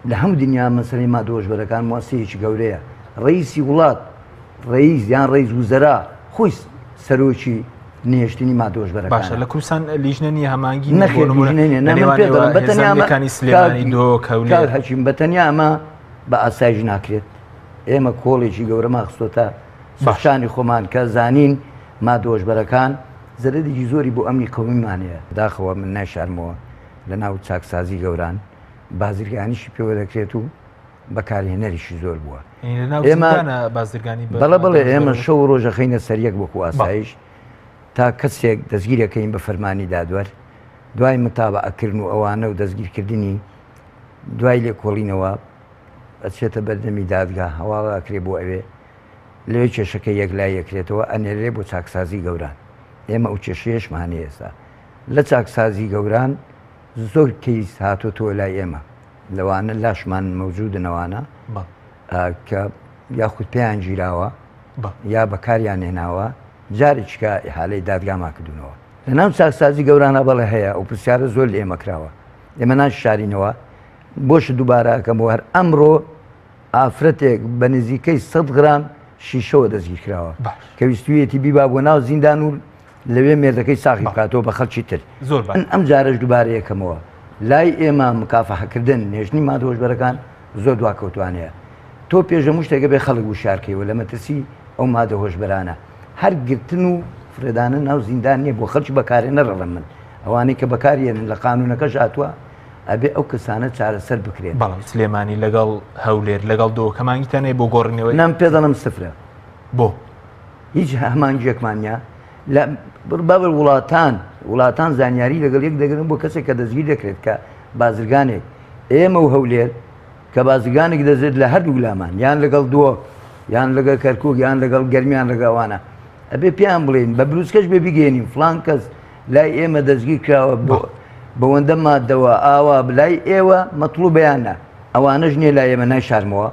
لە هەموو دنیا مەسەلەی مادە هۆشبەرەکان موسسەیەکی گەورەیە، ڕەئیسی وڵات، ڕەئیس یان ڕەئیس وزەرا خۆی سەرۆکی نەهێشتنی مادە هۆشبەرەکانە. باشە لە کوردستان لیژنە نییە هەمانگی نییە؟ نەخێر بۆ نموونە لیژنە نییە. لە نا من نێوان پێت ئێوە دەڵێم بە تەنیا ئەمە هێزەکانی کاک سلێمانی، دهۆک، کاک هەولێر. حەکیم بە تەنیا ئەمە بە ئاسایش ناکرێت. ئێمە کۆڵێکی گەورەمان خستۆتە سەر باش. شانی خۆمان کە زانین مادە هۆشبەرەکان زەرەرێکی زۆری بۆ ئەمنی قەومیمان هەیە. داخەوە من نایشارمەوە لە ناو چاکسازی گەوران بازرگانیشی پێوە دەکرێت و بەکارهێنەریشی زۆر بووە. ئێمە بەڵێ بەڵێ ئێمە شەو و ڕۆژ ئەخەینە سەر یەک وەکو ئاسایش تا کەسێک دەستگیرەکەین بە فەرمانی دادوەر دوای متابەعەکردن و ئەوانە و دەستگیرکردنی دوای لێکۆڵینەوە ئەچێتە بەردەمی دادگا هەواڵە ئەکرێ بۆ ئەوێ لەوێ کێشەکە یەکلایی ئەکرێتەوە ئەنێرێ بۆ چاکسازی گەوران ئێمە ئەو کێشەیەشمان هەیە ئێستا لە چاکسازی گەوران زۆر کەیس هاتۆتەوە لای ئێمە لەوانە لاشمان مەوجودن ئەوانە کە یاخود پێیان گیراوە یا بەکاریان هێناوە جارێکیکە ئیحالەی دادگامان کردوونەوە لە ناو چاکسازی گەورانە بەڵێ هەیە ئەو پرسیارە زۆر لە ئێمە کراوە ئێمە ناشارینەوە بۆش دووبارە ئەکەمەوە هەر ئەمڕۆ ئافرەتێک بە نزیکەی 100 غرام شیشەوە دەستگیر کراوە کە ویستویەتی بیبا بۆ ناو زیندان و لەوێ مێردەکەی ساغی بکاتەوە بە خەڵکی تر. زۆر باش. من ئەم جارەش دووبارە یەکەمەوە لای ئێمە مکافەحەکردن نێژنی مادە هۆشبەرەکان زۆر دواکەوتوانەیە. تۆ پێش هەموو شتێک ئەبێ خەڵک وشیار کەیەوە لە مەترسی ئەو مادە هۆشبەرانە. هەر گرتن و فڕێدانە ناو زیندان نییە بۆ خەڵکی بەکارهێنەر ئەڵێم من. ئەوانەی کە بەکاریێنن لە قانوونەکەش هاتووە ئەبێ ئەو کەسانە چارەسەر بکرێن. بەڵام سلێمانی لەگەڵ هەولێر لەگەڵ دهۆک هەمانگیتان هەیە بۆ گۆڕینەوەی؟ نا من پێت دەڵێم سفرە. بۆ؟ هیچ هەمانگیەکمان نیە لە بابل وڵاتان وڵاتان زانیاری لەگەڵ یەک دەگرن بۆ کەسێک کە دەستگیر دەکرێت کە بازرگانێک ئێمە و هەولێر کە بازرگانێک دەزێت لە هەردوو لامان یان لەگەڵ دووە یان لەگەڵ کەرکک یان لەگەڵ گەرمیان لەگەوانە ئەبێ پێیان بڵێن بە بروسکەش بێ بگەێنین فلان کەس لای ئێمە دەستگیر کراوە بۆ بەوەندە مادەوە ئاوا لای ئێوە مەطلوبیانە ئەوانەش نییە لای ئێمە نایشارمەوە.